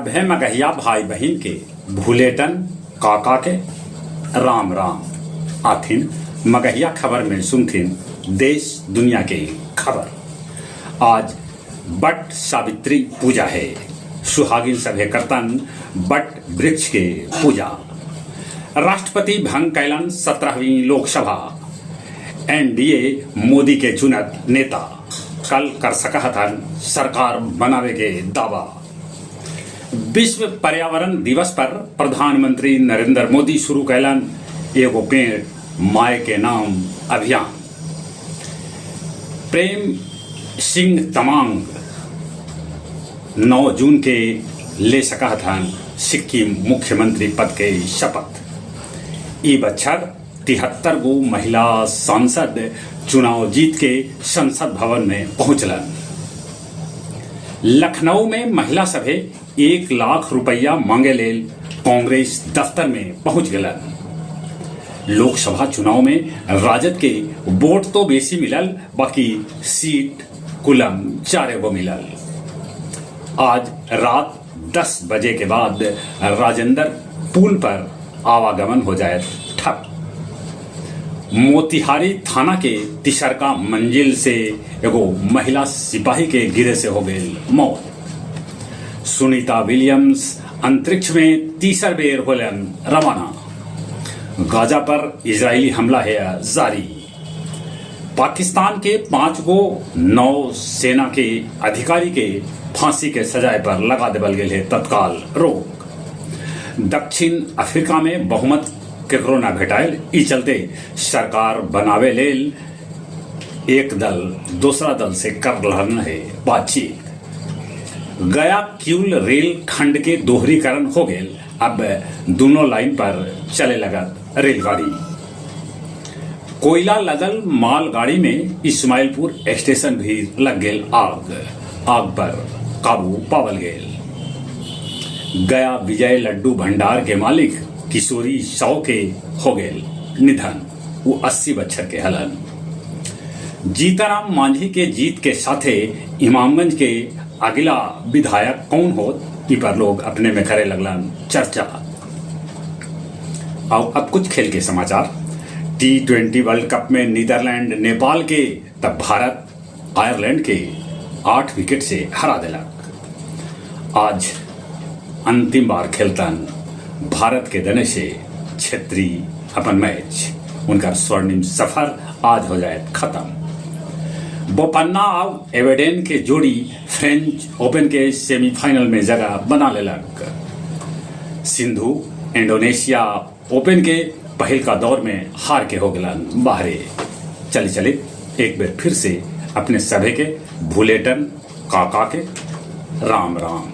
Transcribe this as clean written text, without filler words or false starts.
सभे मगहिया भाई बहिन के भुलेटन काका के राम राम। आथिन मगहिया खबर में सुनथिन देश दुनिया के खबर। आज बट सावित्री पूजा हे। सुहागिन सभे करतन बट वृक्ष के पूजा। राष्ट्रपति भंग कैलन 17वीं लोकसभा। एनडीए मोदी के चुनत नेता। कल कर सकहतन सरकार बनावे के दावा। विश्व पर्यावरण दिवस पर प्रधानमंत्री नरेंद्र मोदी शुरू कैलन एगो पेड़ माय के नाम अभियान। प्रेम सिंह तमांग 9 जून के ले सकहतन सिक्किम मुख्यमंत्री पद के शपथ। ई बच्छर 73 गो महिला सांसद चुनाव जीत के संसद भवन में पहुंचलन। लखनऊ में महिला सभे 1 लाख रुपया मांगे लेल कांग्रेस दफ्तर में पहुंच गलन। लोकसभा चुनाव में राजद के वोट तो बेसी मिलल, बाकी सीट कुलम 4 गो मिलल। आज रात 10 बजे के बाद राजेंद्र पुल पर आवागमन हो जाए ठप। मोतिहारी थाना के तिसरका मंजिल से एगो महिला सिपाही के गिरे से हो गई मौत। सुनीता विलियम्स अंतरिक्ष में तीसर बेर होलन रवाना। गाजा पर इजरायली हमला है जारी। पाकिस्तान के 5 गो नौ सेना के अधिकारी के फांसी के सजाए पर लगा देवल गेल है तत्काल रोक। दक्षिण अफ्रीका में बहुमत केकरो ना भेटायल, ई चलते सरकार बनावे लेल एक दल दूसरा दल से कर रहल है बातचीत। गया किउल रेल खंड के दोहरीकरण हो गेल, अब दोनों लाइन पर चले लगत रेलगाड़ी। कोयला लदल मालगाड़ी में इस्माइलपुर स्टेशन भी लग गेल आग। आग पर काबू पावल गेल। गया विजय लड्डू भंडार के मालिक किशोरी साव के हो गेल निधन, वो 80 बच्छर के हलन। जीताराम मांझी के जीत के साथे इमामगंज के अगला विधायक कौन हो, ई पर लोग अपने में करे लगलन चर्चा। और अब कुछ खेल के समाचार। टी20 वर्ल्ड कप में नीदरलैंड नेपाल के तब भारत आयरलैंड के 8 विकेट से हरा दिलक। आज अंतिम बार खेलतन भारत के दने से छेत्री अपन मैच। उनका स्वर्णिम सफर आज हो जाए खत्म। बोपन्ना और एवेडेन के जोड़ी फ्रेंच ओपन के सेमीफाइनल में जगह बना लेलक। सिंधु इंडोनेशिया ओपन के पहिल का दौर में हार के हो गलन बाहरे। चले चले एक बार फिर से अपने सभे के भुलेटन काका के राम राम।